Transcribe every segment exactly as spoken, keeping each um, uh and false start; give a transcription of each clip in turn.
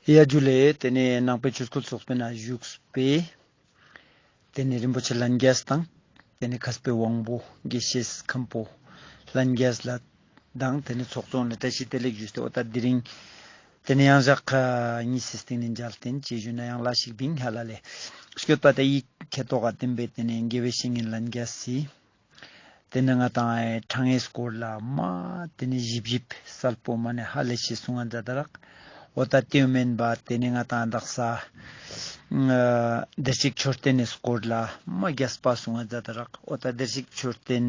ཡ་ཇུ་ལེ། ཏེ་ནེ་ནང་པའི་ཆོས་སྐུལ་ཚོགས་པའི་ནང་བཞུགས་པའི་ཏེ་ནེ་རིན་པོ་ཆེ་ལྷན་རྒྱས་དང་། ཏེ་ནེ་མཁས་པའི་དབང་པོ་དགེ་བཤེས་མཁན་པོ་ལྷན་རྒྱས་ལ་དང་། ཏེ་ནེ་ཚོགས་གཙོ་ལ་བཀྲ་ཤིས་བདེ་ལེགས་ཞུས་ཏེ། འོ་ད་དེ་རིང་ཏེ་ནེ་ཡང་ཞག་ཁ་གཉིས་སི་སྟིང་ནེ་མཇལ་ཏེ་ཅི་ཞུ་ན་ཡང་ལ་ཞིག་བིང་ཧ་ལ་ལེ། སྐྱོད་པ་ཏེ་ཡི་ཁེ་ཏོག་ག་བསྟན་པའི་ཏེ་ནེ་དགེ་བའི་བཤེས་གཉེན་ལྷན་རྒྱས་སི། ཏེ་ནེ་ང་ཏང་ཨེ་ཕྲེང་ངའི་སྐོར་ལ་མ་ཏེ་ནེ་ཞིབ་ཞིབ་གསལ་པོ་མ་ནེ་ཧ་ལས་ཤེས་གསུང་ང་མཛད་ད་རག། འོ་ད་ཏེའུ་མེན་པ་ཏེ་ནེ་ང་ཏང་དག་ས་ཨ་བདེར་གཤེགས་མཆོད་རྟེན་ནི་སྐོར་ལ་མ་རྒྱས་པ་གསུང་ང་མཛད་ད་རག། འོ་ད་བདེར་གཤེགས་མཆོད་རྟེན་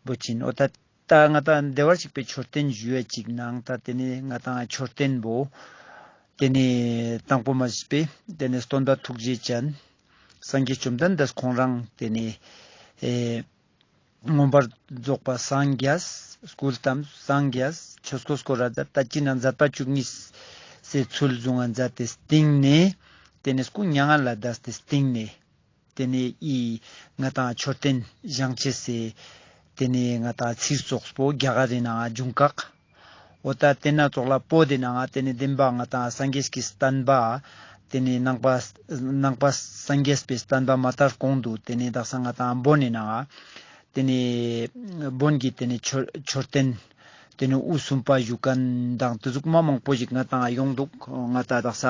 བོ་ཅི་ཨིན། འོ་ད་ད་ང་ཏང་བདེ་བར་གཤེགས་པའི་མཆོད་རྟེན་ཞུ་ཡ་ཅིག་ནང་ད་ཏེ་ནེ་ང་ཏང་མཆོད་རྟེན་བོ་ཏེ་ནེ་དང་པོ་མ་ཞིག་པའི་ཏེ་ནེ་སྟོན་པ་ཐུགས་རྗེ་ཅན། སངས་རྒྱས་བཅོམ་ལྡན་འདས་ཁོང་རང་ཏེ་ནེ་ཨེ་མངོན་པར་རྫོགས་པ་སངས་རྒྱས། སྐུ་བལྟམས་སངས་རྒྱས། ཆོས་འཁོར་བསྐོར་ར་མཛད། ད་ཅི་ན་མཛད་པ་བཅུ་གཉིས་སི་ཚུལ་བཟུང་ང་མཛད་དེ་སྟིང་ནེ་ཏེ་ནེ་སྐུ་མྱ་ངན་ལས་འདས་ཏེ་སྟིང་ནེ་ཏེ་ནེ་ཨི་ང་ཏང་མཆོད་རྟེན་བཞེངས་ཅེས་སི་ཏེ་ནེ་ང་ཏང་ཚིག་ཙོགས་པོ་རྒྱ་གར་རི་ནང་ང་བྱུང་ཀག། འོ་ད་ཏེ་ན་ཙོགས་ལ་པོ་ཏེ་ནང་ང་ཏེ་ནེ་བདེན་པ་ང་ཏང་སངས་རྒྱས་ཀྱི་བསྟན་པ་ཏེ་ནེ་ནང་པ་ནང་པ་སངས་རྒྱས་པའི་བསྟན་པ་མ་དར་གོང་དུ་ཏེ་ནེ་དག་ས་ང་ཏང་བོན་ནི་ནང་ང་ཏེ་ནེ་བོན་གྱི་ཏེ་ནེ་མཆོད་མཆོད་རྟེན་ཏེ་ནེ་དབུ་གསུམ་པ་བཞུགས་མཁན་དང་ཏེ་ཟུག་མ་མང་པོ་ཞིག་ང་ཏང་ཡོང་འདུག། ང་ཏང་དག་ས་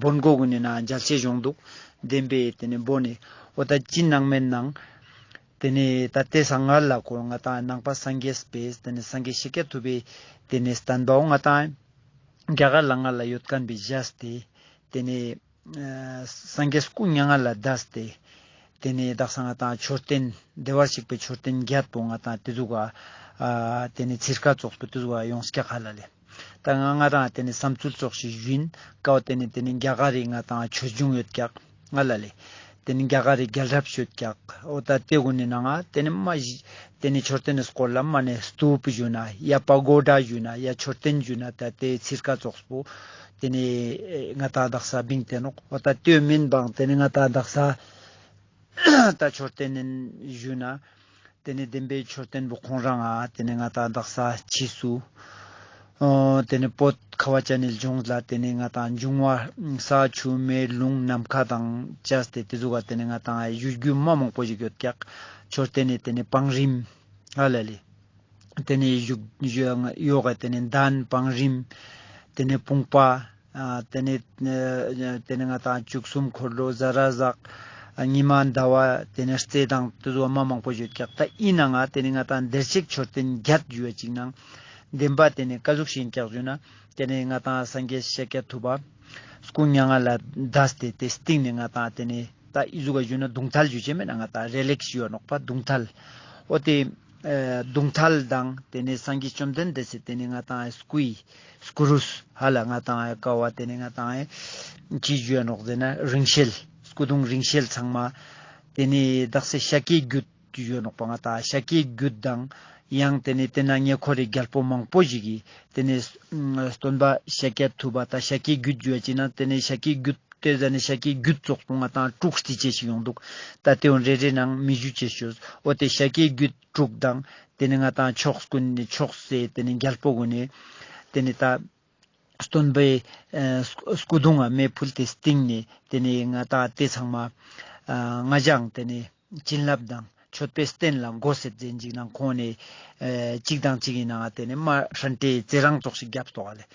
བོན་གོ་གུན་ནི་ནང་མཇལ་ཅེས་ཡོང་འདུག། བདེན་པའི་ཏེ་ནེ་བོན་ནི་འོ་ད་ཅི་ནང་མེད་ནང་ཏེ་ནེ་ད་ཏེ་སང་སྔར་ལ་ཁོ་ང་ཏང་ནང་པ་སངས་རྒྱས་པའི་ཏེ་ནེ་སངས་རྒྱས་ཤཱཀྱ་ཐུབ་པའི་ཏེ་ནེ་བསྟན་པའོ་ང་ཏང་རྒྱ་གར་ལ་སྔར་ལ་ཡོད་མཁན་པའི་བཞག་སྟེ་ཏེ་ནེ་ཨ་སངས་རྒྱས་སྐུ་མྱ་ངན་ལས་འདས་ཏེ་ཏེ་ནེ་དག་ས་ང་ཏང་མཆོད་རྟེན་བདེ་བར་གཤེགས་པའི་མཆོད་རྟེན་བརྒྱད་པོ་ང་ཏང་ཏེ་ཟུག་ག་ཨ་ཏེ་ནེ་ཚིར་ཁ་ཙོགས་པོ་ཏེ་ཟུག་ག་ཡོངས་ཀྱག་ཧ་ལ་ལེ། ད་ང་ང་རང་ཏེ་ནེ་བསམ་ཚུལ་ཙོགས་ཤིག་ཞུ་ཨིན། ཀའོ་ཏེ་ནེ་ཏེ་ནེ་རྒྱ་གར་རི་ང་ཏང་ཆོས་འབྱུང་ཡོད་ཀྱག་ང་ལ་ལེ། ཏེ་ནེ་རྒྱ་གར་རི་རྒྱལ་རབས་ཤིག་ཡོད་ཀྱག། འོ་ད་ཏེ་གུན་ནི་ནང་ང་ཏེ་ནེ་མ་གཞི་ཏེ་ནེ་མཆོད་རྟེན་ནི་སྐོར་ལ་མ་ནེ་སྟུ་པ་ཞུ་ན་ཡ་པ་གོ་ཌ་ཞུ་ན་ཡ་མཆོད་རྟེན་ཞུ་ན་ད་ཏེ་ཚིར་ཁ་ཙོགས་པོ་ཏེ་ནེ་ཨེ་ང་ཏང་དག་ས་བིང་ཏེ་ནོག། འོ་ད་ཏེ་མེན་པའང་ཏེ་ནེ་ང་ཏང་དག་ས་ད་མཆོད་རྟེན་ནི་ཞུ་ན། ཏེ་ནེ་བདེན་པའི་མཆོད་རྟེན་པོ་ཁོང་རང་ང་ཏེ་ནེ་ང་ཏང་དག་ས་ཕྱིས་སུ་ཨོ་ཏེ་ནེ་བོད་ཁ་བ་ཅན་ནི་ལྗོངས་ལ་ཏེ་ནེ་ང་ཏང་འབྱུང་བ་ས་ཆུ་མེ་རླུང་ནམ་མཁའ་དང་བཅས་ཏེ་ཏེ་ཟུག་ག་ཏེ་ནེ་ང་ཏང་བཞུགས་རྒྱུ་མ་མང་པོ་ཞིག་ཡོད་ཀྱག། མཆོད་རྟེན་ནི་ཏེ་ནེ་བང་རིམ་ཧ་ལ་ལེ། ཏེ་ནེ་བཞུགས་ཡོག་ག་ཏེ་ནེ་གདན་བང་རིམ་ཏེ་ནེ་བུམ་པ། ཨ་ཏེ་ནེ་ཨ་ཏེ་ནེ་ང་ཏང་བཅུ་གསུམ་འཁོར་ལོ་ཟ་ར་ཟག། ཨ་ཉི་མ་ཟླ་བ་ཏེ་ནེ་རྩེ་དང་ཏེ་ཟུག་མ་མང་པོ་ཡོད་ཀྱག། ད་ཨིན་ནའང་ཏེ་ནེ་ང་ཏང་བདེར་གཤེགས་མཆོད་རྟེན་བརྒྱད་ཞུ་བ་ཅིག་ནང་བདེན་པ་ཏེ་ནེ་ཀ་ཟུག་ཤིག་ཨིན་ཀྱག་ཞུ་ན་ཏེ་ནེ་ང་ཏང་སངས་རྒྱས་ཤཱཀྱ་ཐུབ་པ་སྐུ་མྱ་ངན་ལས་འདས་ཏེ་ཏེ་སྟིང་ནེ་ང་ཏང་ཏེ་ནེ་ད་ཨི་ཟུག་ག་ཞུ་ན་གདུང་ཐལ་ཞུ་ཅེས་མེད་ན་ང་ཏང་རེ་ལིཀ་ཞུ་བ་ནོག་པ། གདུང་ཐལ། འོ་ཏེ་ཨ་གདུང་ཐལ་དང་ཏེ་ནེ་སངས་རྒྱས་བཅོམ་ལྡན་འདས་སི་ཏེ་ནེ་ང་ཏང་སྐུའི་སྐུ་རུས་ཧ་ལ་ང་ཏང་ཀ་བ་ཏེ་ནེ་ང་ཏང་ཅི་ཞུ་ཡ་ནོག་ཟེར་ན་རིང་བསྲེལ་སྐུ་གདུང་རིང་བསྲེལ་ཚང་མ་ཏེ་ནེ་དག་ས་ཤཱཀྱའི་རྒྱུད་ཞུ་ཡ་ནོག་པ། ང་ཏང་ཤཱཀྱའི་རྒྱུད་དང་ཡང་ཏེ་ནེ་ཏེ་ན་ཉེ་འཁོར་རི་རྒྱལ་པོ་མང་པོ་ཞིག་གི་ཏེ་ནེ་སྟོན་པ་ཤཱཀྱ་ཐུབ་པ་ད་ཤཱཀྱའི་རྒྱུད་ཞུ་བ་ཅིག་ན་ཏེ་ནེ་ཤཱཀྱའི་རྒྱུད་ཏེ་ཟ་ནེ་ཤཱཀྱའི་རྒྱུད་ཙོགས་པོ་ང་ཏང་དྲུག་རྩི་ཅེས་ཤིག་ཡོང་འདུག། ད་ཏེ་འོ་རེ་རེ་ནང་མི་ཞུ་ཅེས་ཞུ། འོ་ཏེ་ཤཱཀྱའི་རྒྱུད་དྲུག་དང་ཏེ་ནེ་ང་ཏང་ཕྱོགས་ཀུན་ནེ་ཕྱོགས་སི་ཏེ་ནེ་རྒྱལ་པོ་གུན་ནི་ཏེ་ནེ་ད་སྟོན་པའི་ཨ་སྐུ་གདུང་ང་མེ་ཕུལ་ཏེ་སྟིང་ནེ་ཏེ་ནེ་ང་ཏང་ཏེ་ཚང་མ་ཨ་ང་ཞའང་ཏེ་ནེ་བྱིན་རླབས་དང་མཆོད་པའི་རྟེན་ལ་དགོས་ཟེར་ཟེན་ཅིག་ནང་ཁོང་ནེ་ཨ་གཅིག་དང་གཅིག་གི་ནང་ཏེ་ནེ་མ་ཧྲན་ཏེ་རྩེ་རང་ཙོགས་ཤིག་རྒྱབ་ཏོག་ལེ།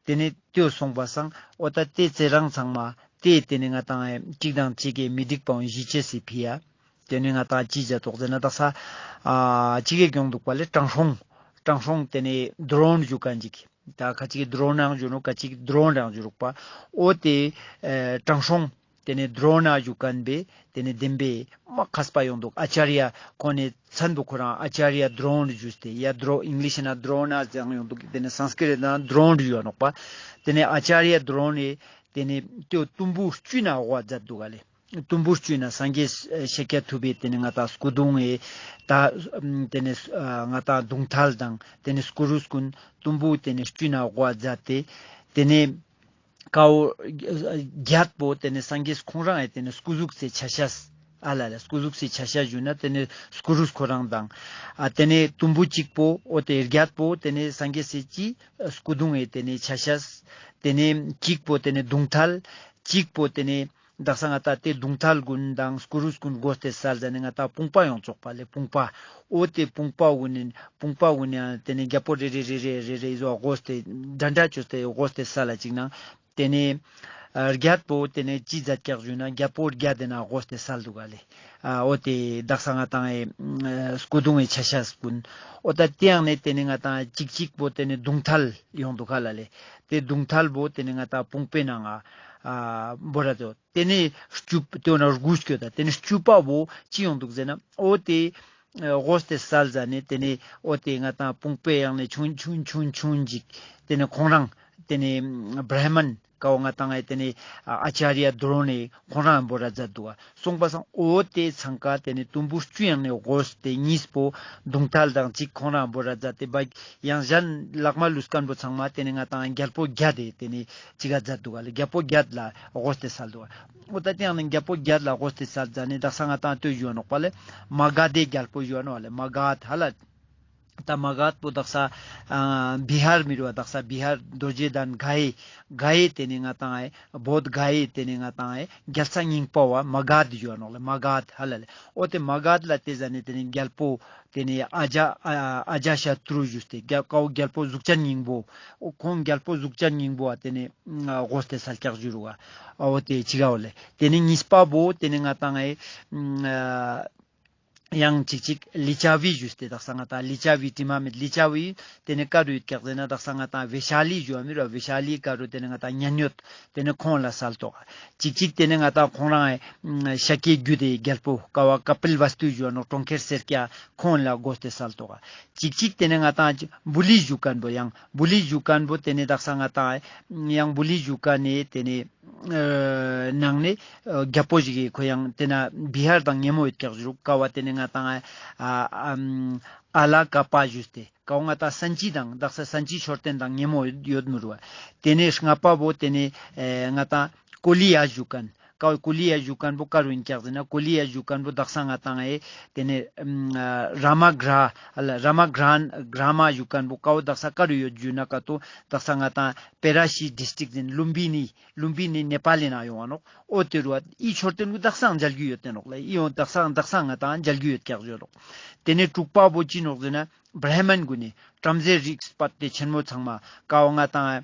ཏེ་ནེ་ཏེ་སོང་པ་སང་འོ་ད་ཏེ་རྩེ་རང་ཚང་མ་ཏེ་ཏེ་ནེ་ང་ཏང་གཅིག་དང་གཅིག་གི་མི་འགྲིག་པའང་ཞི་ཅེས་སི་ཕི་ཡ། ཏེ་ནེ་ང་ཏང་ཅི་བྱ་ཏོག་ཟེར་ན་དག་ས་ཨ་གཅིག་གི་གྱོང་འདུག་པ་ལེ། དྲང་སྲོང་དྲང་སྲོང་ཏེ་ནེ་དྲོན་ཞུ་མཁན་ཅིག། ད་ཁ་ཅིག་གི་དྲོན་ནང་ཞུ་ནོག་ཁ་ཅིག་གི་དྲོན་རང་ཞུ་རུག་པ། འོ་ཏེ་ཨ་དྲང་སྲོང་ཏེ་ནེ་དྲོན་ན་ཞུ་མཁན་པེ་ཏེ་ནེ་བདེན་པའི་མ་མཁས་པ་ཡོང་འདུག། ཨ་ཙརྱ་ཁོང་ནེ་མཚན་པོ་ཁོ་རང་ཨ་ཙརྱ་དྲོན་ཞུས་ཏེ་ཡ་དྲོ་ཨིང་ལིཤ་ན་དྲོན་ན་ཟེར་ཡོང་འདུག། ཏེ་ནེ་སཾསྐྲྀཏ་ན་དྲོན་ཞུ་ཡོད་ནོག་པ། ཏེ་ནེ་ཨ་ཙརྱ་དྲོན་ནེ་ཏེ་ནེ་ཏེ་དུམ་བུ་བཅུ་ན་དབུ་མཛད་འདུག་ག་ལེ། དུམ་བུ་བཅུ་ན་སངས་རྒྱས་ཤཱཀྱ་ཐུབ་པའི་ཏེ་ནེ་ང་ཏང་སྐུ་གདུང་ཨེ་ད་ཏེ་ནེ་ང་ཏང་གདུང་ཐལ་དང་ཏེ་ནེ་སྐུ་རུས་ཀུན་དུམ་བུ་ཏེ་ནེ་བཅུ་ན་དབུ་མཛད་དེ་ཏེ་ནེ་ཀའོ་བརྒྱད་པོ་ཏེ་ནེ་སངས་རྒྱས་ཁོང་རང་ཨེ་ཏེ་ནེ་སྐུ་གཟུགས་སི་ཆ་ཤས་ཨ་ལ་ལ་སྐུ་གཟུགས་སི་ཆ་ཤས་ཞུ་ན་ཏེ་ནེ་སྐུ་རུས་ཁོ་རང་དང་ཨ་ཏེ་ནེ་དུམ་བུ་གཅིག་པོ་འོ་ཏེ་བརྒྱད་པོ་ཏེ་ནེ་སངས་རྒྱས་སི་ཅི་སྐུ་གདུང་ཨེ་ཏེ་ནེ་ཆ་ཤས་ ཏེ་ནེ་ཅིག་པོ་ཏེ་ནེ་དུང་ཐལ། ཅིག་པོ་ཏེ་ནེ་དག་ས་ང་ཏང་ཏེ་དུང་ཐལ་གུན་དང་སྐུ་རུས་གུན་གོས་ཏེ་སལ་ཟ་ནེ་ང་ཏང་བུང་པ་ཡོང་ཙོག་པ་ལེ་བུང་པ། འོ་ཏེ་བུང་པ་གུན་ནི་བུང་པ་གུན་ནི་ཏེ་ནེ་རྒྱལ་པོ་རེ་རེ་ཟོ་གོས་ཏེ་འདྲ་འདྲ་ཅོས་ཏེ་གོས་ཏེ་སལ་ཅིག་ན། ཏེ་ནེ་ཨ་རྒྱལ་པོ་ཏེ་ནེ་ཅི་ཛད་ཀྱག་ཞུ་ན་རྒྱལ་པོ་རྒྱལ་ཏེ་ན་གོས་ཏེ་སལ་དུག་ག་ལེ། ཨ་འོ་ཏེ་དག་ས་ང་ཏང་ཨེ་སྐུ་གདུང་ངི་ཆ་ཤས་གུན། འོ་ཏ་ཏེ་ཡང་ནེ་ཏེ་ནེ་ང་ཏང་ཅིག་ཅིག་པོ་ཏེ་ནེ་དུང་ཐལ་ཡོང་དུག་ག་ལ་ལེ། ཏེ་དུང་ཐལ་བོ་ཏེ་ནེ་ང་ཏང་བུང་པའེ་ནང་ང་ཨ་བོར་ར་ཏོ། ཏེ་ནེ་བཅུ་པ་ཏེ་ན་དགུ་སྐྱོད་ད། ཏེ་ནེ་བཅུ་པ་བོ་ཅི་ཡོང་དུག་ཟེར་ན་འོ་ཏེ་ཨ་གོས་ཏེ་སལ་ཟ་ནེ་ཏེ་ནེ་འོ་ཏེ་ང་ཏང་བུང་པའེ་ཡང་ནེ་ཆུང་ཆུང་ཆུང་ཆུང་ཅིག་ཏེ་ནེ་ཁོང་རང་ཏེ་ནེ་བྲཱ་མན་ཀ་བོ་ང་ཏང་ཨེ་ཏེ་ནེ་ཨ་ཨ་ཅཱརྱ་དྲོ་ནེ་ཁོང་རང་བོར་ར་ཛད་དུག་ག། སོང་པ་སང་འོ་ཏེ་ཚང་ཀ་ཏེ་ནེ་དུམ་བུ་བཅུ་ཡང་ནེ་གོས་ཏེ་ཉིས་པོ་དུང་ཐལ་དང་ཅིག་ཁོང་རང་བོར་ར་ཛད་དེ་བ་ཡང་ཞན་ལག་མ་ལུས་ཁན་བོ་ཚང་མ་ཏེ་ནེ་ང་ཏང་རྒྱལ་པོ་བརྒྱད་དེ་ཏེ་ནེ་ཅིག་ག་ཛད་དུག་ག་ལེ། རྒྱལ་པོ་བརྒྱད་ལ་གོས་ཏེ་སལ་དུག་ག། འོ་ཏ་ཏེ་ཡང་ནེ་རྒྱལ་པོ་བརྒྱད་ལ་གོས་ཏེ་སལ་ཟ་ནེ་དག་ས་ང་ཏང་ལྟོས་ཞུ་བ་ནོག་པ་ལེ། མ་ག་དྷེ་རྒྱལ་པོ་ཞུ་བ་ནོག་ལེ། མ་ག་དྷ་ལ། ཏ་མ་ག་དྷ་པོ་དག་ས་ཨ་བི་ཧར་མི་རུ་བ་དག་ས་བི་ཧར་རྡོ་རྗེ་གདན་ག་ཡེ་ག་ཡེ་ཏེ་ནེ་ང་ཏང་ཨེ་བོད་ག་ཡེ་ཏེ་ནེ་ང་ཏང་ཨེ་རྒྱལ་ས་རྙིང་པ་བོ་མ་ག་དྷ་ཞུ་བ་ནོག་ལེ། མ་ག་དྷ་ལ་ལེ། འོ་ཏེ་མ་ག་དྷ་ལ་ཏེ་ཟ་ནེ་ཏེ་ནེ་རྒྱལ་པོ་ཏེ་ནེ་ཨ་ཇ་ཨ་ཨ་ཇ་ཤ་ཏུ་རུ་ཞུས་ཏེ་རྒྱལ་ཀ་བོ་རྒྱལ་པོ་གཟུགས་ཅན་སྙིང་པོ། འོ་ཁོང་རྒྱལ་པོ་གཟུགས་ཅན་སྙིང་པོ་བ་ཏེ་ནེ་ཨ་གོས་ཏེ་སལ་ཀྱག་ཞུ་རུག་ག། འོ་ཏེ་ཅིག་ག་བོ་ལེ། ཏེ་ནེ་ཉིས་པ་བོ་ཏེ་ནེ་ང་ཏང་ཨེ་ཨ་ཡང་ཅིག་ཅིག་ལི་ཙ་བི་ཞུས་ཏེ་དག་ས་ང་ཏང་ལི་ཙ་བི་དྲི་མ་མེད་ལི་ཙ་བི་ཏེ་ནེ་ཀ་རུ་ཡོད་ཀྱག་ཟེར་ན་དག་ས་ང་ཏང་བེ་ཤ་ལི་ཞུ་བ་མི་རུ་བེ་ཤ་ལི་ཀ་རུ་ཏེ་ནེ་ང་ཏང་མཉན་ཡོད་ཏེ་ནེ་ཁོང་ལ་སལ་ཏོག། ཅིག་ཅིག་ཏེ་ནེ་ང་ཏང་ཁོང་རང་ཨེ་ཤཱཀྱའི་རྒྱུད་དེ་རྒྱལ་པོ་ཀ་བོ་ཀ་པིལ་ཝ་སྟུ་ཞུ་བ་ནོག་གྲོང་ཁྱེར་སེར་སྐྱ་ཁོང་ལ་གོས་ཏེ་སལ་ཏོག། ཅིག་ཅིག་ཏེ་ནེ་ང་ཏང་བུ་ལི་ཞུ་ཁན་བོ་ཡང་བུ་ལི་ཞུ་ཁན་བོ་ཏེ་ནེ་དག་ས་ང་ཏང་ཡང་བུ་ལི་ཞུ་ཁན་ནི་ཏེ་ནེ་ཨ་ནང་ནེ་ཨ་རྒྱལ་པོ་ཞིག་གི་ཁོ་ཡང་ཏེ་ན་བི་ཧར་དང་ཉེ་མོ་ཡོད་ཀྱག་ཞུ་རུག། ཀ་བོ་ཏེ་ནེ་ང་ཏང་ཨ་ཨ་ཨ་ལ་ཀ་པ་ཞུས་ཏེ་ཀ་བོ་ང་ཏང་སན་ཅི་དང་དག་ས་སན་ཅི་མཆོད་རྟེན་དང་ཉེ་མོ་ཡོད་མི་རུ་བ། ཏེ་ནེ་ལྔ་པ་བོ་ཏེ་ནེ་ཨེ་ང་ཏང་ཀོ་ལི་ཡ་ཞུ་ཁན། ཀ་བོ་ཀོ་ལི་ཡ་ཞུ་ཁན་བོ་ཀ་རུ་ཡིན་ཀྱག་ཟེར་ན་ཀོ་ལི་ཡ་ཞུ་ཁན་བོ་དག་ས་ང་ཏང་ཨེ་ཏེ་ནེ་ཨམ་ཨ་ར་མ་གྲ་ཨ་ལ་ར་མ་གྲ་གྲ་མ་ཞུ་ཁན་བོ་ཀ་བོ་དག་ས་ཀ་རུ་ཡོད་ཞུ་ན་ཀ་ཏོ་དག་ས་ང་ཏང་པེ་ར་ཤི་ཌིས་ཊྲིཀྚ་ཟེར་ལུམ་བི་ནི་ལུམ་བི་ནི་ནེ་པཱལ་ལི་ནང་ཡོང་བ་ནོག། འོ་ཏེ་རུ་བ་འི་མཆོད་རྟེན་གུན་དག་ས་མཇལ་རྒྱུ་ཡོད་ཏེ་ནོག་ལེ། འི་ཡོང་དག་ས་དག་ས་ང་ཏང་མཇལ་རྒྱུ་ཡོད་ཀྱག་ཞུ་ནོག། ཏེ་ནེ་དྲུག་པ་བོ་ཅི་ནོག་ཟེར་ན་བྲཱ་མན་གུན་ནི་བྲམ་ཟེ་རིགས་པ་ཏེ་ཆེན་མོ་ཚང་མ་ཀ་བོ་ང་ཏང་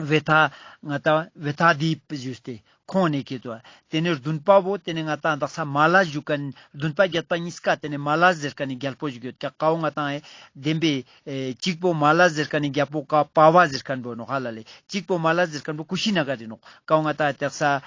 ཝེ་ཐ་ང་ཏང་ཝེ་ཐ་དི་པ་ཞུས་ཏེ་ཁོང་ནེ་ཁེ་ཏོ། ཏེ་ནེ་བདུན་པ་བོ་ཏེ་ནེ་ང་ཏང་དག་ས་མ་ལ་ཞུ་ཁན་བདུན་པ་བརྒྱད་པ་ཉིས་ཀ་ཏེ་ནེ་མ་ལ་ཟེར་ཁན་ནི་རྒྱལ་པོ་ཞིག་ཡོད་ཀྱག། ཀ་བོ་ང་ཏང་ཨེ་བདེན་པའི་ཨེ་ཅིག་པོ་མ་ལ་ཟེར་ཁན་ནི་རྒྱལ་པོ་ཀ་པ་བ་ཟེར་ཁན་བོ་ནོག་ཧ་ལ་ལེ། ཅིག་པོ་མ་ལ་ཟེར་ཁན་བོ་ཀུ་ཤི་ན་གར་རི་ནོག། ཀ་བོ་ང་ཏང་དག་ས་ཨ་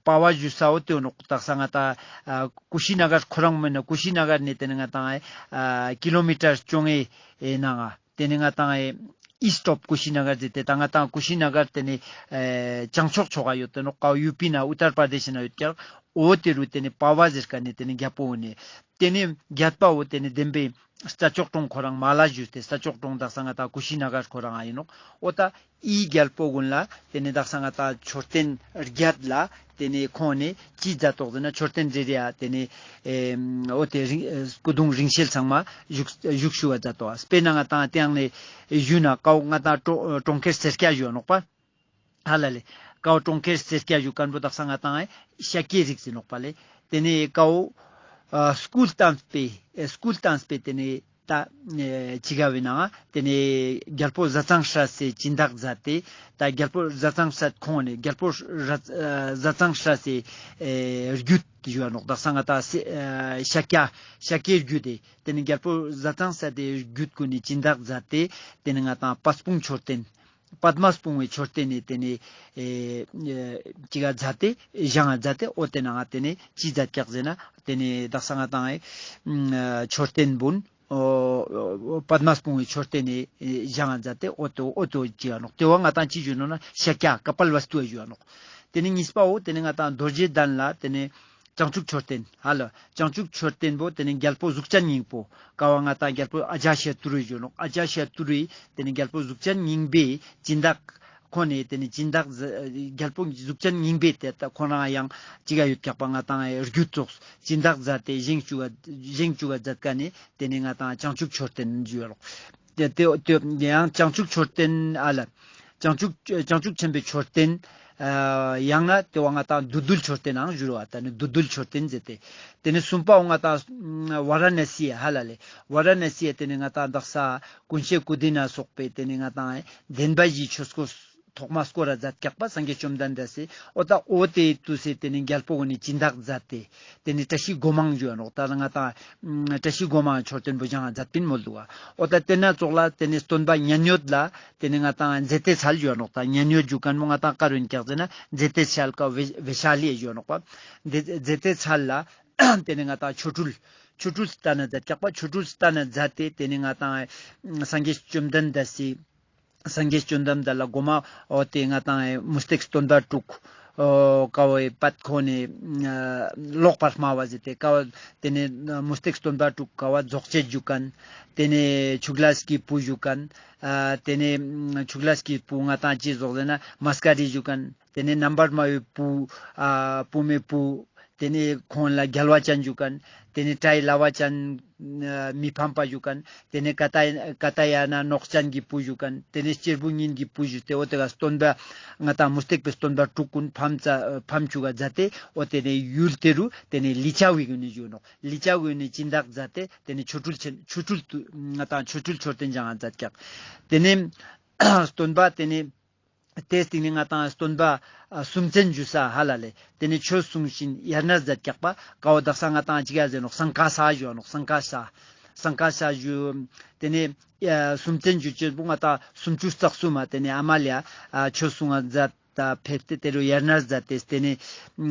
པ་བ་ཞུ་ས་བོ་ཏེ་ནོག། དག་ས་ང་ཏང་ཨ་ཀུ་ཤི་ན་གར་ཁོ་རང་མེན་ན་ཀུ་ཤི་ན་གར་ནེ་ཏེ་ནེ་ང་ཏང་ཨེ་ཨ་ཀི་ལོ་མི་ཊར་བཅོ་ལྔའི་ཨེ་ནང་ང་། ཏེ་ནེ་ང་ཏང་ཨེ་ཨིསཊ་ཨོཕ་ཀུ་ཤི་ན་གར་ཟེར་ཏེ་ད་ང་ཏང་ཀུ་ཤི་ན་གར་ཏེ་ནེ་ཨེ་བྱང་ཕྱོགས་ཕྱོགས་ཀ་ཡོད་ཏེ་ནོག། ཀ་བོ་ཡུ་པི་ནང་ཨུ་ཏར་པར་དེཤ་ནང་ཡོད་ཀྱག། འོ་ཏེ་རུ་ཏེ་ནེ་པ་བ་ཟེར་ཁན་ནི་ཏེ་ནེ་རྒྱལ་པོ་འོ་ནེ་ཏེ་ནེ་བརྒྱད་པ་བོ་ཏེ་ནེ་བདེན་པའི་རྩྭ་མཆོག་གྲོང་ཁོ་རང་མ་ལ་ཞུས་ཏེ་རྩྭ་མཆོག་གྲོང་དག་ས་ང་ཏང་ཀུ་ཤི་ན་གར་ཁོ་རང་ཨ་ཡིན་ནོག། འོ་ད་འི་རྒྱལ་པོ་གུན་ལ་ཏེ་ནེ་དག་ས་ང་ཏང་མཆོད་རྟེན་བརྒྱད་ལ་ཏེ་ནེ་ཁོང་ནེ་ཅི་མཛད་དོག་ཟེར་ན་མཆོད་རྟེན་རེ་རེ་ཡ་ཏེ་ནེ་ཨེ་འོ་ཏེ་རིང་ཨེ་སྐུ་གདུང་རིང་བསྲེལ་ཚང་མ་བཞུགས་བཞུགས་ཞུ་བ་མཛད་དོག། དཔེར་ན་ང་ཏང་ཏེ་ཡང་ནེ་ཞུ་ན་ཀ་བོ་ང་ཏང་གྲོང་གྲོང་ཁྱེར་སེར་སྐྱ་ཞུ་བ་ནོག་པ། ཧ་ལ་ལེ། ཀ་བོ་གྲོང་ཁྱེར་སེར་སྐྱ་ཞུ་ཁན་བོ་དག་ས་ང་ཏང་ཨེ་ཤཱཀྱའི་རིགས་ཨིན་ནོག་པ་ལེ། ཏེ་ནེ་ཀ་བོ་ཨ་སྐུ་བལྟམས་པའི་ཨེ་སྐུ་བལྟམས་པའི་ཏེ་ནེ་ད་ཨེ་ཅི་ག་བོའི་ནང་ང་ཏེ་ནེ་རྒྱལ་པོ་ཟས་གཙང་སྲས་སི་སྦྱིན་བདག་མཛད་དེ་ད་རྒྱལ་པོ་ཟས་གཙང་སྲས་ཁོང་ནེ་རྒྱལ་པོ་ཟས་ཨ་ཟས་གཙང་སྲས་སི་ཨེ་རྒྱུད་ཞུ་བ་ནོག། དག་ས་ང་ཏང་སེ་ཨ་ཤཱཀྱ་ཤཱཀྱའི་རྒྱུད་དེ་ཏེ་ནེ་རྒྱལ་པོ་ཟས་གཙང་སྲས་སི་རྒྱུད་གུན་ནི་སྦྱིན་བདག་མཛད་དེ་ཏེ་ནེ་ང་ཏང་པད་སྤུངས་མཆོད་རྟེན། པདྨ་སྤུངས་པའི་མཆོད་རྟེན་ནི་ཏེ་ནེ་ཨེ་ཨེ་ཅི་ག་མཛད་དེ་བཞེངས་མཛད་དེ་འོ་ཏེ་ནང་ང་ཏེ་ནེ་ཅི་མཛད་ཀྱག་ཟེར་ན་ཏེ་ནེ་དག་ས་ང་ཏང་ཨེ་མཆོད་རྟེན་བོ་འོ་པདྨ་སྤུངས་པའི་མཆོད་རྟེན་ནི་བཞེངས་མཛད་དེ་འོ་ཏོ་འོ་ཏོ་ཅི་ག་ནོག། ཏེ་བོ་ང་ཏང་ཅི་ཞུ་ནོག་ན་ཤཱཀྱ་ཀ་པལ་ཝ་སྟུ་ཞུ་བ་ནོག། ཏེ་ནེ་གཉིས་པའོ་ཏེ་ནེ་ང་ཏང་རྡོ་རྗེ་གདན་ལ་ཏེ་ནེ་བྱང་ཆུབ་མཆོད་རྟེན། ཧ་ལ། བྱང་ཆུབ་མཆོད་རྟེན་བོ་ཏེ་ནེ་རྒྱལ་པོ་གཟུགས་ཅན་སྙིང་པོ། ཀ་བོ་ང་ཏང་རྒྱལ་པོ་ཨ་ཇ་ཤ་ཏུ་རུ་ཞུ་ནོག། ཨ་ཇ་ཤ་ཏུ་རུ་ཏེ་ནེ་རྒྱལ་པོ་གཟུགས་ཅན་སྙིང་པོའི་སྦྱིན་བདག་ཁོ་ནེ་ཏེ་ནེ་སྦྱིན་བདག་རྒྱལ་པོ་གཟུགས་ཅན་སྙིང་པོའི་ཏེ་ད་ཁོ་རང་ཡང་ཅི་ག་ཡོད་ཀྱག་པ་ང་ཏང་རྒྱུད་ཚོགས་སྦྱིན་བདག་མཛད་དེ་བཞེངས་བཅུག་ག་བཞེངས་བཅུག་ག་མཛད་ཀ་ནེ་ཏེ་ནེ་ང་ཏང་བྱང་ཆུབ་མཆོད་རྟེན་ཞུ་ཡ་ལོ། ཏེ་ཏེ་ཏེ་ཡང་བྱང་ཆུབ་མཆོད་རྟེན་ཨ་ལ། བྱང་ཆུབ་བྱང་ཆུབ་ཆེན་པོའི་མཆོད་རྟེན། ཨ་ཡང་ན་ཏེ་བོ་ང་ཏང་བདུད་འདུལ་མཆོད་རྟེན་ནང་ཞུ་རུ་བ་ད་ནི་བདུད་འདུལ་མཆོད་རྟེན་ཟེར་ཏེ། ཏེ་ནེ་གསུམ་པའོ་ང་ཏང་ཝ་ར་ཎ་སི་ཧ་ལ་ལེ། ཝ་ར་ཎ་སི་ཏེ་ནེ་ང་ཏང་དག་ས་ཀུན་ཤེས་ཀུ་དི་ན་སོགས་པའི་ཏེ་ནེ་ང་ཏང་བདེན་པ་བཞིའི་ཆོས་འཁོར་ཐོག་མ་སྐོར་ར་མཛད་ཀྱག་པ་སངས་རྒྱས་བཅོམ་ལྡན་འདས་སི། འོ་ད་འོ་ཏེ་དུས་སི་ཏེ་ནེ་རྒྱལ་པོ་གུན་ནི་སྦྱིན་བདག་མཛད་དེ། ཏེ་ནེ་བཀྲ་ཤིས་སྒོ་མང་ཞུ་བ་ནོག་ད་ང་ཏང་བཀྲ་ཤིས་སྒོ་མང་མཆོད་རྟེན་པོ་བཞེངས་མཛད་པིན་མོལ་འདུག་ག་འོ་ད་ཏེ་ན་ཙོགས་ལ་ཏེ་ནེ་སྟོན་པ་མཉན་ཡོད་ལ་ཏེ་ནེ་ང་ཏང་མཛེ་ཏའི་ཚལ་ཞུ་བ་ནོག་ད་མཉན་ཡོད་ཞུ་ཁན་བོ་ང་ཏང་ཀ་རུ་ཡིན་ཀྱག་ཟེར་ན་མཛེ་ཏའི་ཚལ་ཀ་བེ་ཤ་ལི་ཞུ་བ་ནོག་པ། མཛེ་ཏའི་ཚལ་ལ་ཏེ་ནེ་ང་ཏང་ཆོ་འཕྲུལ་ཆོ་འཕྲུལ་སྟན་ན་མཛད་ཀྱག་པ། ཆོ་འཕྲུལ་སྟན་ན་མཛད་དེ་ཏེ་ནེ་ང་ཏང་སངས་རྒྱས་བཅོམ་ལྡན་འདས་སི། སངས་རྒྱས་བཅོམ་ལྡན་འདས་ལ་གོ་མ་འོ་ཏེ་ང་ཏང་མུ་སྟེགས་སྟོན་པ་དྲུག་འོ་ཀ་བོའི་པད་ཁོ་ནེ་ལོག་པར་སྨྲ་བ་ཟེར་ཏེ་ཀ་བོ་ཏེ་ནེ་མུ་སྟེགས་སྟོན་པ་དྲུག་ཀ་བོ་རྫོགས་བྱེད་ཞུ་ཁན། ཏེ་ནེ་ཕྱུགས་ལྷས་ཀྱི་བུ་ཞུ་ཁན། ཨ་ཏེ་ནེ་ཕྱུགས་ལྷས་ཀྱི་བུ་ང་ཏང་ཅི་ཟོག་ཟེར་ན་མ་སྐ་རི་ཞུ་ཁན། ཏེ་ནེ་རྣམ་པར་སྨྲ་བའི་བུ་ཨ་བུ་མོའི་བུ། ཏེ་ནེ་ཁོང་ལ་རྒྱལ་བ་ཅན་ཞུ་ཁན། ཏེ་ནེ་ཏྲའི་བླ་བ་ཅན་ཨ་མི་ཕམ་པ་ཞུ་ཁན། ཏེ་ནེ་ཀ་ཏ་ཀ་ཏ་ཡ་ན་ནོག་ཅན་གྱི་བུ་ཞུ་ཁན། ཏེ་ནེ་གཅེར་བུ་གཉེན་གྱི་བུ་ཞུ་སྟེ་འོ་ཏེ་ག་སྟོན་པ་ང་ཏང་མུ་སྟེགས་པའི་སྟོན་པ་དྲུག་གུན་ཕམ་ཙ་ཕམ་ཅུག་ག་མཛད་དེ་འོ་ཏེ་ནེ་ཡུལ་ཏེ་རུ་ཏེ་ནེ་ལི་ཙ་བི་གུན་ནི་ཞུ་ནོག་ལི་ཙ་བི་གུན་ནི་སྦྱིན་བདག་མཛད་དེ་ཏེ་ནེ་ཆོ་འཕྲུལ་ཆེན་ཆོ་འཕྲུལ་དུ་ང་ཏང་ཆོ་འཕྲུལ་མཆོད་རྟེན་བཞེངས་མཛད་ཀྱག་ཏེ་ནེ་སྟོན་པ་ཏེ་ནེ། ཏེའི་སྟིང་ནེ་ང་ཏང་སྟོན་པ་ཨ་སུམ་རྩེན་ཞུ་ས་ཧ་ལ་ལེ། ཏེ་ནེ་ཆོས་གསུངས་ཤིང་དབྱར་གནས་མཛད་ཀྱག་པ་ཀ་བོ་དག་ས་ང་ཏང་ཅི་ག་ཟེར་ནོག་སང་ཀ་ས་ཞུ་བ་ནོག་སང་ཀ་ས། སང་ཀ་ས་ཞུ། ཏེ་ནེ་ཨ་སུམ་རྩེན་ཞུ་ཅེས་པོ་ང་ཏང་སུམ་ཅུ་རྩ་གསུམ་མ་ཏེ་ནེ་ཨ་མ་ལེ་ཨ་ཆོས་གསུང་ང་མཛད་ད་ཕེབས་ཏེ་ཏེ་རུ་དབྱར་གནས་མཛད་དེ་ཏེ་ནེ་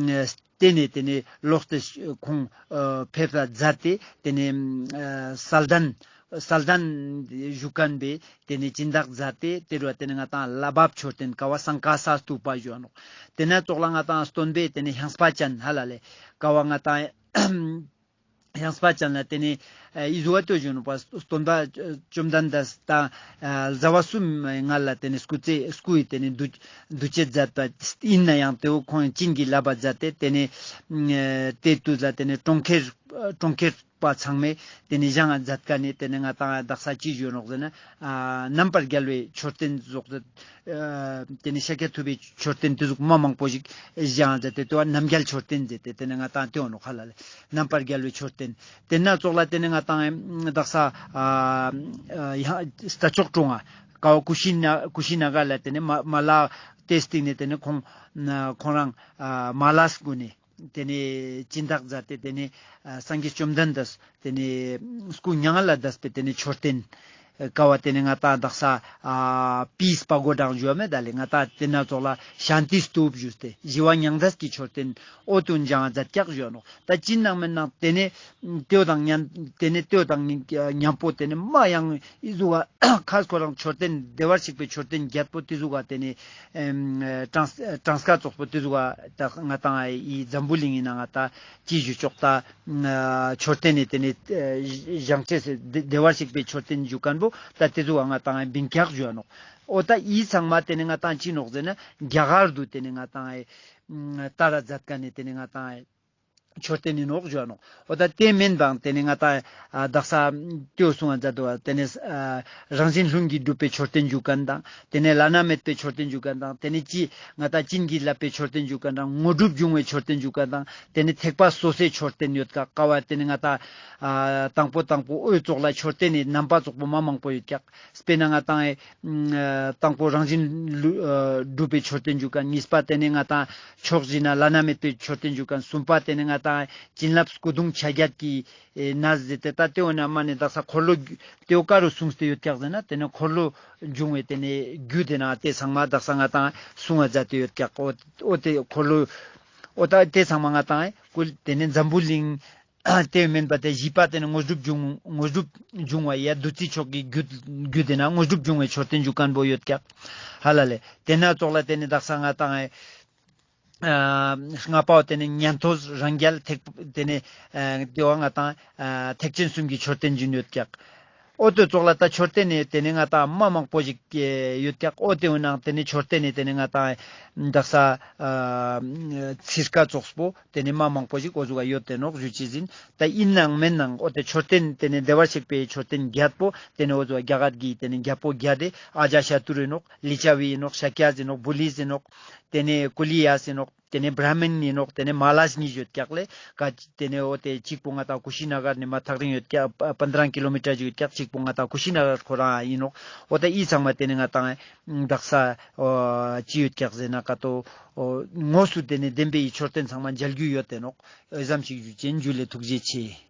ཏེ་ནེ་ཏེ་ནེ་ལོག་སྟེ་ཁོང་ཨ་ཕེབས་ས་མཛད་དེ་ཏེ་ནེ་ཨ་གསལ་ལྡན་གསལ་ལྡན་ཞུ་ཁན་པའི་ཏེ་ནེ་སྦྱིན་བདག་མཛད་དེ་ཏེ་རུ་ཏེ་ནེ་ང་ཏང་ལྷ་བབས་མཆོད་རྟེན་ཀ་བོ་སང་ཀ་ས་སྟུ་པ་ཞུ་བ་ནོག་ཏེ་ན་ཙོགས་ལ་ང་ཏང་སྟོན་པའི་ཏེ་ནེ་ཧྱངས་པ་ཅན་ཧ་ལ་ལེ་ཀ་བོ་ང་ཏང་ཧྱངས་པ་ཅན་ལ་ཏེ་ནེ་ཨི་ཟུ་བ་ཏོ་ཞུ་ནོག་པ་སྟོན་པ་བཅོམ་ལྡན་འདས་དང་ཟླ་བ་གསུམ་སྔ་ལ་ཏེ་ནེ་སྐུ་ཚེ་སྐུ་ཡི་ཏེ་ནེ་འདུ་འདུ་བྱེད་མཛད་པ་ཡིན་ན་ཡང་ཏེ་བོ་ཁོང་བྱིན་གྱིས་བརླབས་པ་མཛད་དེ་ཏེ་ནེ་ཏེ་དུས་ལ་ཏེ་ནེ་གྲོང་ཁྱེར་གྲོང་ཁྱེར་པ་ཚང་མས་ཏེ་ནེ་བཞེངས་མཛད་ཁན་ནི་ཏེ་ནེ་ང་ཏང་དག་ས་ཅི་ཞུ་ནོག་ཟེར་ན་ཨ་རྣམ་པར་རྒྱལ་བའི་མཆོད་རྟེན་ཟོག་ཟེར་ཨ་ཏེ་ནེ་ཤཱཀྱ་ཐུབ་པའི་མཆོད་རྟེན་ཏེ་ཟུག་མ་མང་པོ་ཞིག་བཞེངས་མཛད་དེ་ཏེ་བོ་རྣམ་རྒྱལ་མཆོད་རྟེན་ཟེར་ཏེ་ཏེ་ནེ་ང་ཏང་ཏེ་བོ་ནོག་ཧ་ལ་ལེ་རྣམ་པར་རྒྱལ་བའི་མཆོད་རྟེན་ཏེ་ན་ཙོགས་ལ་ཏེ་ནེ་ང་ཏང་དག་ས་ཨ་ཨ་ཡ་རྩྭ་མཆོག་གྲོང་ང་ཀ་བོ་ཀུ་ཤི་ན་ཀུ་ཤི་ན་ག་ལ་ཏེ་ནེ་མ་མ་ལ་ཏེའི་སྟིང་ནེ་ཏེ་ནེ་ཁོང་ཁོང་རང་ཨ་མ་ལས་གུན་ནེ། ཏེ་ནེ་སྦྱིན་བདག་མཛད་དེ་ཏེ་ནེ་ཨ་སངས་རྒྱས་བཅོམ་ལྡན་འདས་ཏེ་ནེ་སྐུ་མྱ་ངན་ལས་འདས་པའི་ཏེ་ནེ་མཆོད་རྟེན་ཀ་བོ་ཏེ་ནེ་ང་ཏང་དག་ས་ཨ་པིས་པ་གོ་ཌ་ཞུ་བ་མེད་ད་ལེ་ང་ཏང་ཏེ་ན་ཙོགས་ལ་ཤཱན་ཏི་སྟུབ་ཞུས་ཏེ་ཞི་བ་མྱང་འདས་ཀྱི་མཆོད་རྟེན་འོ་ཏུན་ཅང་མཛད་ཀྱག་ཞུ་ནོག་ད་ཅི་ནང་མེད་ནང་ཏེ་ནེ་ཏེ་བོ་དང་མཉམ་ཏེ་ནེ་ཏེ་བོ་དང་མཉམ་པོ་ཏེ་ནེ་མ་ཡང་ཨི་ཟུག་ག་ཁ་ཁོ་རང་མཆོད་རྟེན་བདེ་བར་གཤེགས་པའི་མཆོད་རྟེན་བརྒྱད་པོ་ཏེ་ཟུག་ག་ཏེ་ནེ་ཨེམ་གྲངས་གྲངས་ཀ་ཙོགས་པོ་ཏེ་ཟུག་ག་ད་ང་ཏང་ཨི་འཛམ་བུ་གླིང་ངི་ནང་ང་ད་ཅི་ཞུ་ཆོག་ད་མཆོད་རྟེན་ནི་ཏེ་ནེ་བཞེངས་ཅེས་སི་བདེ་བར་གཤེགས་པའི་མཆོད་རྟེན་ཞུ་ཁན་བོ་ད་ཏེ་ཟུག་ག་ང་ཏང་བིང་ཀྱག་ཞུ་བ་ནོག་འོ་ད་ཨི་ཚང་མ་ཏེ་ནེ་ང་ཏང་ཅི་ནོག་ཟེར་ན་རྒྱ་གར་དུ་ཏེ་ནེ་ང་ཏང་ཨི་ཏ་ར་མཛད་ཁན་ནི་ཏེ་ནེ་ང་ཏང་ཨི་མཆོད་རྟེན་ནི་ནོག་ཞུ་བ་ནོག་འོ་ད་ཏེ་མེན་པའང་ཏེ་ནེ་ང་ཏང་ཨ་དག་ས་ཏེ་བོ་གསུང་བ་མཛད་དོ་བ་ཏེ་ནེ་ཨ་རང་བཞིན་ལྷུན་གྱིས་གྲུབ་པའི་མཆོད་རྟེན་ཞུ་ཁན་དང་ཏེ་ནེ་བླ་ན་མེད་པའི་མཆོད་རྟེན་ཞུ་ཁན་དང་ཏེ་ནེ་ཅི་ང་ཏང་བྱིན་གྱིས་བརླབས་པའི་མཆོད་རྟེན་ཞུ་ཁན་དང་དངོས་གྲུབ་འབྱུང་བའི་མཆོད་རྟེན་ཞུ་ཁན་དང་ཏེ་ནེ་ཐེག་པ་སོ་སོའི་མཆོད་རྟེན་ཡོད་ཀ་ཀ་བོ་ཏེ་ནེ་ང་ཏང་ཨ་དང་པོ་དང་པོ་འོ་ཙོགས་ལ་མཆོད་རྟེན་ནི་རྣམ་པ་ཙོགས་པོ་མ་མང་པོ་ཡོད་ཀྱག་དཔེར་ན་ང་ཏང་ཨེ་དང་པོ་རང་བཞིན་ལུ་ཨ་གྲུབ་པའི་མཆོད་རྟེན་ཞུ་ཁན། གཉིས་པ་ཏེ་ནེ་ང་ཏང་ཕྱོགས་བཞི་ན་བླ་ན་མེད་པའི་མཆོད་རྟེན་ཞུ་ཁན། གསུམ་པ་ཏེ་ནེ་ང་ཏང་བྱིན་རླབས་སྐུ་གདུང་ཆ་བརྒྱད་ཀྱི་ཨེ་གནས་ཟེར་ཏེ་ད་ཏེ་འོ་ན་མ་ནེ་དག་ས་འཁོར་ལོ་རྒྱུ་ཏེ་བོ་ཀ་རུ་གསུངས་ཏེ་ཡོད་ཀྱག་ཟེར་ན་ཏེ་ནེ་འཁོར་ལོ་འབྱུང་བའི་ཏེ་ནེ་རྒྱུ་ཏེ་ན་ཏེ་ཚང་མ་དག་ས་ང་ཏང་གསུང་བ་མཛད་དེ་ཡོད་ཀྱག་འོ་འོ་ཏེ་འཁོར་ལོ་འོ་ད་ཏེ་ཚང་མ་ང་ཏང་ཨེ་ཀུན་ཏེ་ནེ་འཛམ་བུ་གླིང་ཏེ་མེན་པ་ཏེ་བཞི་པ་ཏེ་ནེ་དངོས་གྲུབ་འབྱུང་དངོས་གྲུབ་འབྱུང་བ་ཡ་བདུད་རྩི་མཆོག་གི་རྒྱུད་རྒྱུད་ཏེ་ན་དངོས་གྲུབ་འབྱུང་བའི་མཆོད་རྟེན་ཞུ་ཁན་བོ་ཡོད་ཀྱག་ཧ་ལ་ལེ། ཏེ་ན་ཙོགས་ལ་ཏེ་ནེ་དག་ས་ང་ཏང་ཨེ་ཨ་ལྔ་པའོ་ཏེ་ནེ་ཉན་ཐོས་རང་རྒྱལ་ཐེག་ཏེ་ནེ་ཨ་ཏེ་བོ་ང་ཏང་ཨ་ཐེག་ཆེན་གསུམ་གྱི་མཆོད་རྟེན་ཞུ་ཡོད་ཀྱག་འོ་ཏེ་ཙོགས་ལ་ད་མཆོད་རྟེན་ནི་ཏེ་ནེ་ང་ཏང་མ་མང་པོ་ཞིག་ཡོད་ཀྱག། འོ་ཏེ་འོ་ནང་ཏེ་ནེ་མཆོད་རྟེན་ནི་ཏེ་ནེ་ང་ཏང་དག་ས་ཚིར་ཀ་ཙོགས་པོ་ཏེ་ནེ་མ་མང་པོ་ཞིག་འོ་ཟུག་ག་ཡོད་ཏེ་ནོག་ཞུ་ཅེས་ཨིན། ད་ཨིན་ནང་མེན་ནང་འོ་ཏེ་མཆོད་རྟེན་ཏེ་ནེ་བདེ་བར་གཤེགས་པའི་མཆོད་རྟེན་བརྒྱད་པོ་ཏེ་ནེ་འོ་ཟུག་ག་རྒྱ་གར་གྱི་ཏེ་ནེ་བརྒྱད་པོ་བརྒྱད་དེ་ཨ་ཛ་ཤ་ཏུ་རུ་ཨིན་ནོག། ལི་ཙ་བི་ཨིན་ནོག། ཤཱཀྱ་ཨིན་ནོག། བུ་ལིས་ཨིན་ནོག། ཏེ་ནེ་ཀུ་ལི་ཡས་ཨིན་ནོག། ཏེ་ནེ་བྲ་མིན་ཨིན་ནོག། ཏེ་ནེ་མ་ལས་གཉིས་ཡོད་ཀྱག་ལེ། ཀ་ཏེ་ནེ་འོ་ཏེ་གཅིག་པོ་ང་ཏང་ཀུ་ཤི་ན་གར་ནེ་མ་ཐག་རིང་ཡོད་ཀྱག། པ་པནྡྲ་ཀི་ལོ་མི་ཊར་ཅིག་ཡོད་ཀྱག། གཅིག་པོ་ང་ཏང་ཀུ་ཤི་ན་གར་ཁོ་རང་ཨིན་ནོག། འོ་ད་འི་ཚང་མ་ཏེ་ནེ་ང་ཏང་དག་ས་འོ་ཅི་ཡོད་ཀྱག་ཟེར་ན་ཀ་ཏོ་འོ་དངོས་སུ་ཏེ་ནེ་བདེན་པའི་མཆོད་རྟེན་ཚང་མ་མཇལ་རྒྱུ་ཡོད་ཏེ་ནོག། འོ་ཙམ་ཞིག་ཞུ་ཅེན། ཇུ་ལེ། ཐུགས་རྗེ་ཆེ།